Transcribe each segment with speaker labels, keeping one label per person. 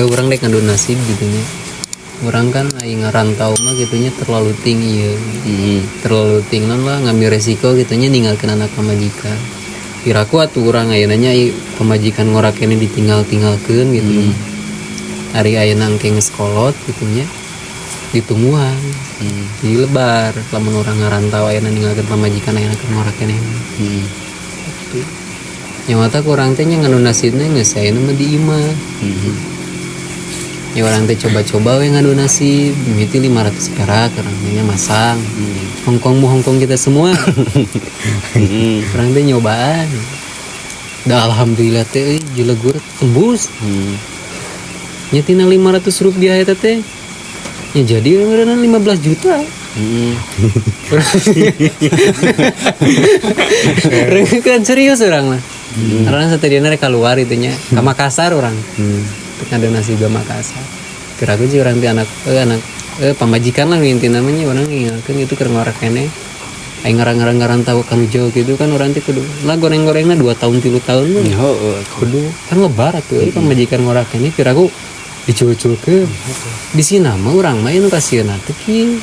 Speaker 1: Urang dek ngadu nasib gitu nya. Urang kan aing ngarantau mah gitunya terlalu tinggi ya. Terlalu tinggi lah ngambil resiko gitunya ninggalkeun anak pamajikan. Piraku atuh urang ayeuna nya pamajikan ngora keneh ditinggal-tinggalkeun gitu. Ari ayeuna engke geus kolot gitu nya ditungguan. Di lebar lamun urang ngarantau ayeuna ninggalkeun pamajikan ayeuna keur ngora keneh. Gitu. Nya mata kurang teh nya ngadu nasibna geus ayeuna mah di imah. Ya urang teh coba-coba we ngadu nasib mimiti 500 perak urang teh nya masang. Hongkong mu Hongkong kita semua. Urang teh nyobaan. Da alhamdulillah teh euy jelegur tembus. Nya tina 500 rupiah eta teh. Ya jadi beneran 15 juta. Urang kan serius urang mah. Karena satediana rek keluar itu nya ka Makassar urang. Ngadu nasib ke Makassar. Kira aku sih urang teh anak anak pamajikan lah inti namanya urang ngingatkeun itu keur ngora keneh. Aing ngarang-ngarang ngarantau ka nu jauh gitu kan urang teh kudu lah goreng-gorengna 2 tahun 3 tahun mah.
Speaker 2: Heeh.
Speaker 1: Kudu kan lebar atuh euy pamajikan ngora keneh piraku dicul-culkeun. Di sini mah urang mah nu kasieun teh kieu.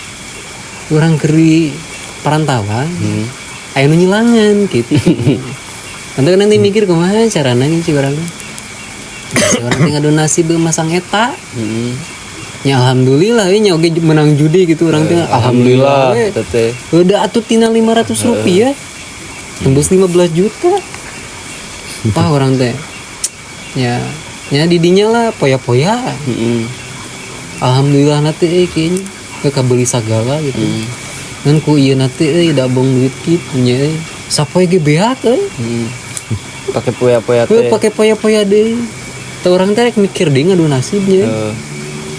Speaker 1: Urang keur di perantauan. Aya nu nyilangan gitu. Nanti kan nanti mikir kumaha carana sih urang. Urang teh ngadu nasib masang eta. Ya alhamdulillah we nya oge menang judi gitu urang teh alhamdulillah.
Speaker 2: Alhamdulillah
Speaker 1: we.
Speaker 2: teh.
Speaker 1: Udah atuh tina 500 rupiah. Tembus 15 juta. Wah urang teh. Ya, ya didinya lah poya-poya. Alhamdulillah nanti kayaknya ke kabeli sagala gitu. Ngan ku ieu nanti euy da bong duit kitu nya euy. Sapoe ge beak euy.
Speaker 2: Pakai poya-poya
Speaker 1: Heuh
Speaker 2: teh.
Speaker 1: pake poya-poya deui. Teu urang teh rek mikir deui ngadu nasibnya.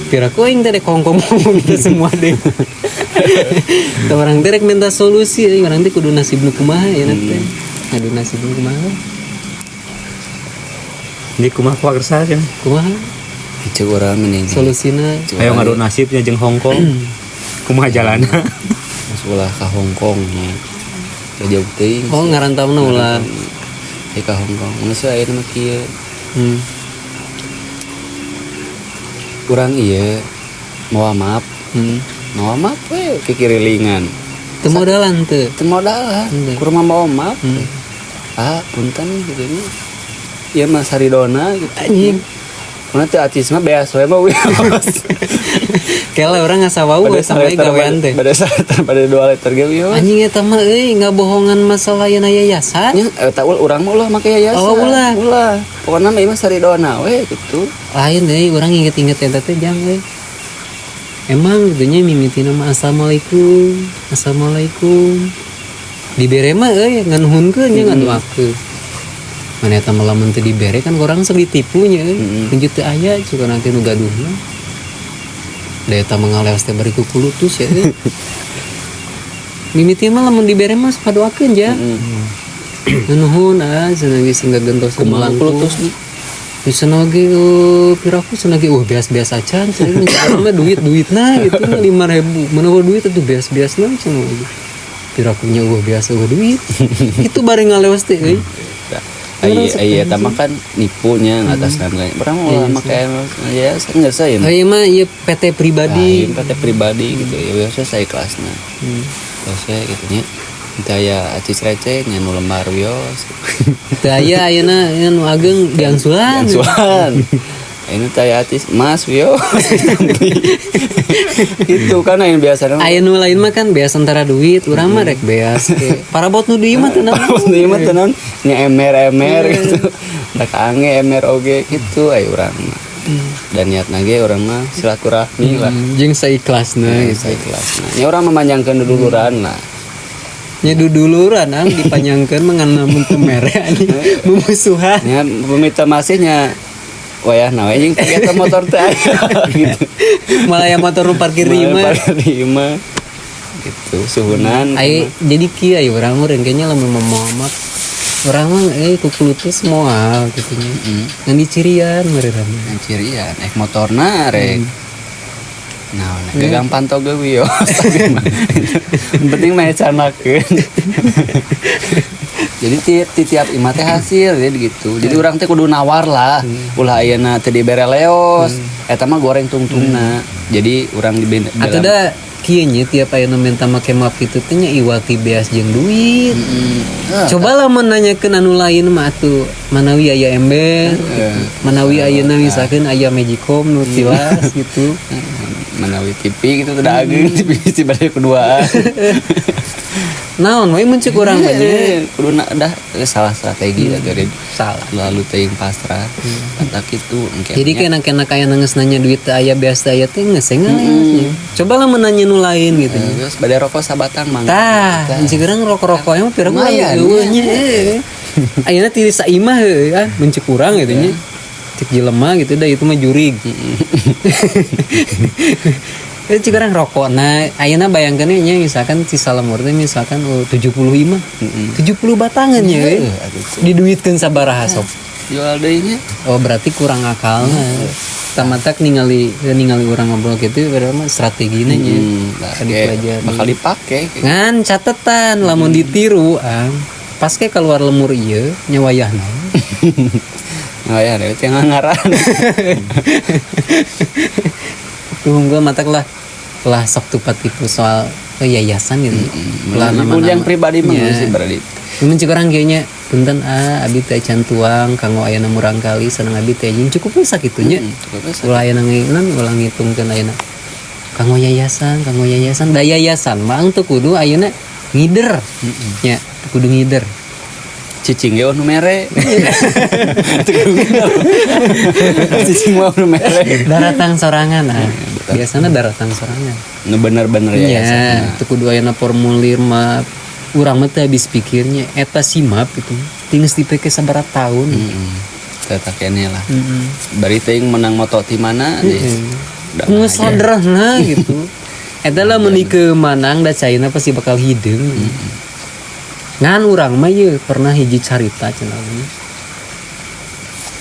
Speaker 1: Piraku aing teh rek kongkong kita semua deh. Teu urang teh rek minta solusi euy, urang teh kudu nasib nu kumaha ya teh. Ngadu nasib nu kumaha?
Speaker 3: Ini kumaha pakersa cenah.
Speaker 1: Kumaha
Speaker 2: Cek urang mending.
Speaker 1: solusina?
Speaker 3: Ayo ngadu nasibnya jeung Hong Kong. Kumaha jalana?
Speaker 2: Masuk ulah ka Hong Kong nya. Teu jauh teuing.
Speaker 1: Oh ngarantauna ulah.
Speaker 2: Eh ka Hong Kong. Mun aya mah kieu. Urang ieu mawa map, mawa map we kikirilingan.
Speaker 1: Teu modalan teu.
Speaker 2: Teu modalan, kurang mawa map. Ah, punten gitu nya. Ieu mah saridona gitu.
Speaker 1: Anjing.
Speaker 2: Mana teu acis mah beas we mah wios.
Speaker 1: Kela urang ngasawau
Speaker 2: Pada
Speaker 1: sama gawean teh.
Speaker 2: Pada saliter pada 2 liter ge wios.
Speaker 1: Anjing eta mah euy ngabohongan masalah yen yayasan.
Speaker 2: Nya eta urang mah ulah make yayasan.
Speaker 1: Oh, ulah.
Speaker 2: Ulah. Pokona mah ieu mah saridona we gitu.
Speaker 1: Lain euy urang inget-inget eta teh jang euy. Emang gitu nya mimitina mah assalamualaikum, assalamualaikum. Dibere mah euy nganuhunkeun nya ngadoakeun. Mana eta mah lamun teu dibere kan urang sok ditipu nya euy. Lanjut teu aya cuka nanti nu gaduhna. Da eta mah ngaleos teh bari kukulutus ya euy. Mimiti mah lamun dibere mah sok ngadoakeun ja. Nuhun ah cenah geus sing gagentos
Speaker 2: Kumaha
Speaker 1: langkung.
Speaker 2: kulutus?
Speaker 1: Bisa oge piraku cenah ge beas-beas acan cenah mah duit-duitna gitu 5.000 mana duit atuh beas-beasna cenah ge. Pirakunya biasa duit. Itu bareng ngalewas teh euy.
Speaker 2: Ai ai eta mah kan nipunya ngataskan kan. Urang mah ulah make yayasan geus saya.
Speaker 1: Oh iya mah ieu PT pribadi.
Speaker 2: Lain PT pribadi gitu ya biasa saya kelasna. Terus ya gitu nya. Teu aya acis receh nya nu lembar wios.
Speaker 1: Teu aya ayeuna nu ageng diangsulan.
Speaker 2: Angsulan. Ini teh aya acis mas wios. Gitu kan yang biasa mah.
Speaker 1: Aya nu lain mah kan beas antara duit, urang mah rek beas ke. Parabot nu di imah teh naon.
Speaker 2: Parabot nu imah teh naon nya emer-emer gitu. Rek ange emer oge gitu aya urang mah. Dan niat ge urang mah silaturahmi lah.
Speaker 1: Jeung saikhlasna gitu.
Speaker 2: Saikhlasna. Nya urang memanjangkeun duduluran lah.
Speaker 1: Nya duduluran ang dipanjangkeun mah ngan namun teu mere anjing mumusuhan.
Speaker 2: Nya pemita masihnya wayahna we jeung kegiatan motor teh aya gitu.
Speaker 1: Malah yang motor nu parkir di imah.
Speaker 2: Parkir di imah. Gitu suhunan.
Speaker 1: Ai jadi kieu aya urang mah kayaknya lamun moal urang mah euy kukulutus moal kitu nya. Ngan dicirian meureun.
Speaker 2: Ngan cirian ek motorna rek. Nah, nah, gagang panto ge wios. Yang penting mah canakeun. Jadi tiap imah teh hasil jadi gitu. Jadi urang teh kudu nawar lah. Ulah ayeuna teu dibere leos. Eta mah goreng tungtungna. Jadi urang di
Speaker 1: Atau da kieu nya tiap aya nu minta make map kitu teh nya iwal ti beas jeung duit. Coba lah menanyakeun anu lain mah atuh manawi aya ember gitu. Manawi ayeuna misalkan aya magicom nu tilas gitu.
Speaker 2: Manawi TV gitu teu ageng TV si bade keduaan.
Speaker 1: Naon we mun ceuk urang mah nya.
Speaker 2: Kudu dah salah strategi lah dari
Speaker 1: Salah.
Speaker 2: Lalu teuing pasrah. Kata kitu engke.
Speaker 1: Jadi kena-kena kaya nangis nanya duit teh aya beas teh aya teh geus nya. Coba lah menanya nu lain gitu nya.
Speaker 2: Terus bade rokok sabatang mangga.
Speaker 1: Tah, mun ceuk urang rokok-rokoknya mah pira kurang
Speaker 2: Lumayan,
Speaker 1: eueuh nya. Ayeuna ti saimah heuh ah mun ceuk urang gitu nya. Cek jelema gitu dah itu mah jurig. Itu cik urang rokok. Nah, ayeuna bayangkeun nya misalkan si salemur teh misalkan oh, 70 imah. 70 batangan nya euy. Diduitkeun sabaraha sok.
Speaker 2: Jual deui nya.
Speaker 1: Oh, berarti kurang akalna. Tamatak ningali ningali urang ngobrol gitu padahal mah strategina nya.
Speaker 2: Nah,
Speaker 1: Dipelajari.
Speaker 2: bakal dipake.
Speaker 1: Ngan catetan lamun ditiru ah, pas ke keluar lemur ieu nya wayahna.
Speaker 2: Oh ya, deui teh ngaran.
Speaker 1: Tuh unggul matak lah lah sok tupat tipu soal yayasan gitu. Lah
Speaker 2: Mun yang pribadi mah
Speaker 1: Nya.
Speaker 2: sih berarti.
Speaker 1: Mun cik urang kieu nya punten ah abi teh can tuang kanggo ayeuna murang kali seneng abi teh jeung cukup we sakitu nya.
Speaker 2: Cukup we
Speaker 1: Ulah ayeuna ngeunan ulah ngitungkeun ayeuna kanggo yayasan, kanggo yayasan, da yayasan mah teu kudu ayeuna ngider. Nya, teu kudu ngider.
Speaker 2: Cicing ge nu mere. Teu kudu ngider. Cicing mah nu mere.
Speaker 1: Daratang sorangan ah. Biasana daratang sorangan.
Speaker 2: Nu bener-bener yayasan.
Speaker 1: Nya, teu kudu ayeuna formulir mah urang mah teu habis pikirnya eta si map gitu. Tinggal dipake sabaraha tahun.
Speaker 2: Teu kene lah. Bari teuing menang moto ti mana deh.
Speaker 1: Geus saderna gitu. Eta lah mun dikemanang da caina pasti bakal hideung. Ngan urang mah ye pernah hiji carita cenah.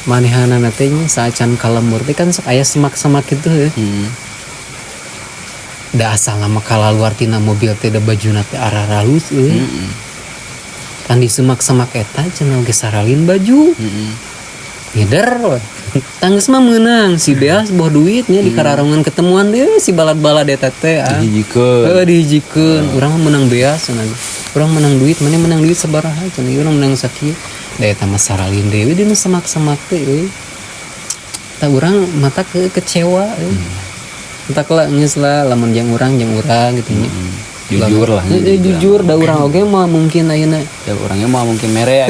Speaker 1: Manehanana teh nya saacan ka lembur teh kan sok aya semak-semak kitu heuh. Da asal mah kalaluar tina mobil teh da bajuna teh araralus euy. Kan di semak-semak eta cenah geus saralin baju. Ngider we. Tanggeus mah meunang si beas boh duitnya di kararongan ketemuan deui si balad-balad eta teh ah.
Speaker 2: Dihijikeun.
Speaker 1: Heeh, dihijikeun. Urang mah meunang beas cenah. Urang menang duit, mana menang duit sabaraha cenah, urang menang sakieu. Da eta mah saralin deui dina semak-semak teh euy. Tah urang mata kecewa euy. Entak lah geus lah lamun jeung urang gitu nya.
Speaker 2: Jujur lah.
Speaker 1: Jujur da urang oge mah mungkin ayeuna.
Speaker 2: Ya urangnya mah mungkin mere.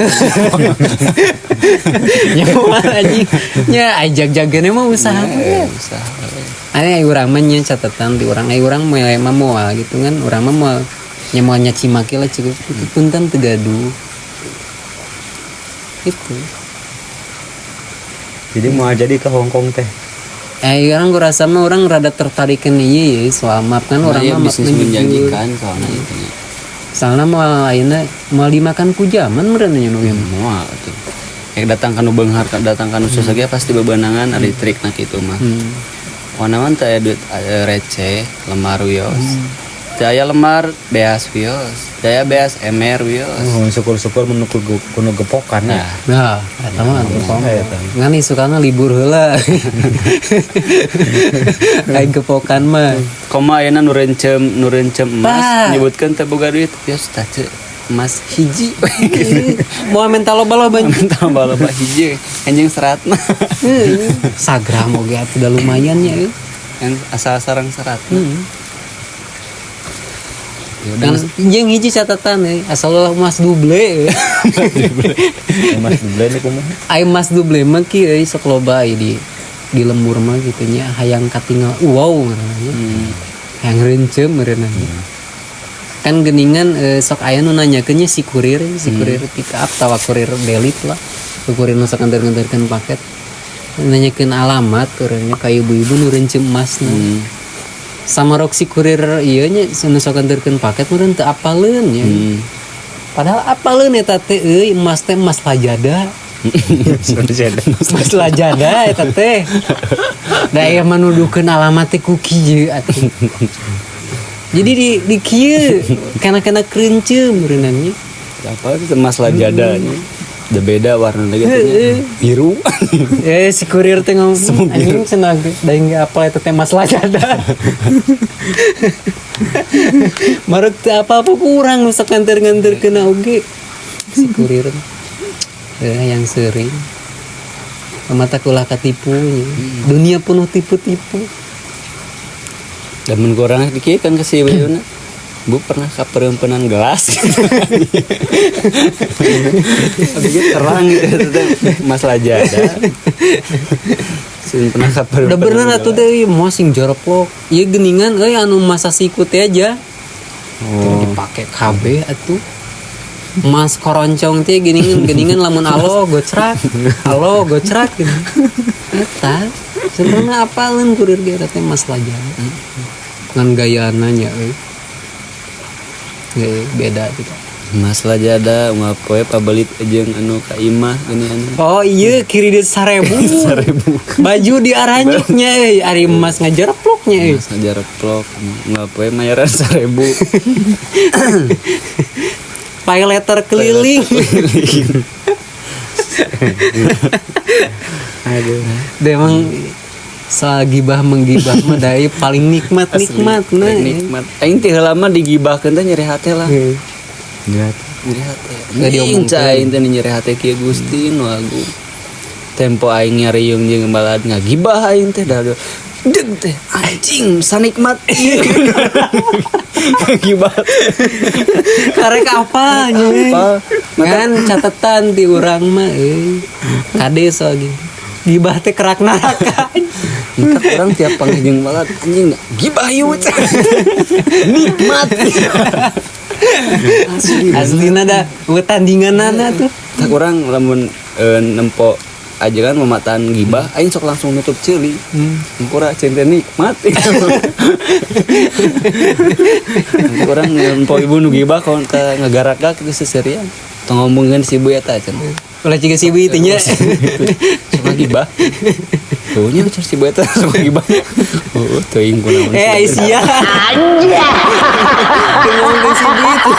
Speaker 1: Nya mah anjing. Nya ajag-jagana mah usaha.
Speaker 2: Ya, usaha.
Speaker 1: Aya urang mah nya catatan di urang, aya urang mah moal gitu kan, urang mah moal nya moal nyaci maki lah cukup. Punten teu gaduh. Itu.
Speaker 3: Jadi mau jadi ke Hong Kong teh.
Speaker 1: Orang gua rasa mah orang rada tertarikan ieu ya soal map kan
Speaker 2: Nah,
Speaker 1: orang
Speaker 2: iya,
Speaker 1: mah map
Speaker 2: bisnis
Speaker 1: jujur.
Speaker 2: menjanjikan soalnya itu nya.
Speaker 1: Soalnya mau ayeuna mau dimakan ku zaman meureun nya nu ieu mah.
Speaker 2: Moal atuh. Ek datang ka nu beunghar, datang ka nu susah ge pasti bebenangan ari trikna kitu mah. Wanawan teh aya duit receh, lemar wios. Teu aya lemar beas wios, teu aya beas emer wios.
Speaker 3: Oh, syukur-syukur mun kudu gepokan ya.
Speaker 1: Nah, eta mah atuh komo.
Speaker 3: Eta.
Speaker 1: Ngan isukana libur heula. Aing gepokan mah.
Speaker 2: Koma ayeuna nu rencem emas
Speaker 1: Tah.
Speaker 2: nyebutkeun teu boga duit, wios tah teu emas hiji.
Speaker 1: Moal mental loba-loba.
Speaker 2: Mental loba hiji, anjing seratna.
Speaker 1: Sagram oge atuh da lumayan nya euy.
Speaker 2: Yang asal sarang seratna. Ya udah
Speaker 1: Kan jeung hiji catatan euy, asal ulah emas duble euy.
Speaker 3: Emas duble nih kumaha?
Speaker 1: Ai emas duble mah ki euy sok loba euy di lembur mah gitu nya hayang katingal wow ngaranna nya. Hayang reuncem meureunna. Kan geningan sok aya nu nanyakeun nya si kurir, si kurir pick up tawa kurir belit lah. Kurir nu sok nganter-nganterkeun paket. Nanyakeun alamat kurirnya ka ibu-ibu nu reuncem emasna. Sama rok si kurir ieu nya nu sok nganterkeun paket meureun teu apaleun nya. Padahal apaleun eta teh euy emas teh emas lajada. Emas lajada eta teh. Da aya mah nuduhkeun alamat teh ku kieu atuh. Jadi di kieu kana-kana kreuncem meureunna nya.
Speaker 2: Apa itu Mas Lajada nya. Udah beda warna lagi teh nya. Biru.
Speaker 1: Eh, si kurir teh ngomong anjing cenah da apa itu teh Mas Lajada. Marek teh apa-apa kurang nu sok nganter-nganterkeun oge. Si kurir. Eh, yang sering. Mata kulah katipu nya. Dunia penuh tipu-tipu.
Speaker 2: Dan mun kurang dikit kan ke si ibu. Bu pernah kaperempenan gelas. Abi terang gitu teh Mas Lajada. Sing pernah kaperempenan.
Speaker 1: Udah bener atuh teh mau sing joroplok. Ieu geuningan euy anu masa sikut teh aja.
Speaker 2: Oh.
Speaker 1: Dipake KB atuh. Mas koroncong teh geuningan geuningan lamun alo gocrak. Alo gocrak gitu. Eta sebenarnya apaleun kurir ge eta teh Mas Lajada. Ngan gayana nya euy. Gaya beda gitu.
Speaker 2: Mas Lajada unggal poe pabelit jeung anu ka imah geuningan.
Speaker 1: Oh iya, kiri dia 1000.
Speaker 2: 1000.
Speaker 1: Baju diaranjuknya euy, ari emas ngajereploknya euy.
Speaker 2: Mas ngajareplok unggal poe mayaran 1000.
Speaker 1: Pay letter keliling.
Speaker 3: Aduh.
Speaker 1: Dia emang soal gibah menggibah mah dari paling nikmat nikmat nah.
Speaker 2: Paling nikmat. Aing teh heula mah digibahkeun teh nyeri hate lah. Nyeri hate.
Speaker 1: Nggak
Speaker 2: Anjing
Speaker 1: diomongkeun.
Speaker 2: cai aing teh nyeri hate kieu Gusti nu agung. Tempo aing nyariung jeung balad ngagibah aing teh da deg teh anjing sanikmat ieu. Ngagibah.
Speaker 1: Karek apa nya?
Speaker 2: Apa?
Speaker 1: Kan catatan di urang mah euy. Kade soal gitu. Gibah teh kerak neraka.
Speaker 2: Entah orang tiap panggil jeung balad anjing gibah yuk. Nikmat. Asli.
Speaker 1: Aslina da tandinganana tuh.
Speaker 2: Tak orang lamun nempo aja kan memataan gibah aing sok langsung nutup ceuli. Hampura cinta nikmat. Orang nempo ibu nu gibah kon ka ngagarakak geus seserian. Tong ngomongkeun si ibu eta cenah.
Speaker 1: Ulah ciga si ibu itu nya.
Speaker 2: Sok gibah. Tuh nya si ibu eta sok gibah. Oh, teuing kunaon.
Speaker 1: Eh, Aisyah. Anjay. Ngomongkeun si ibu itu.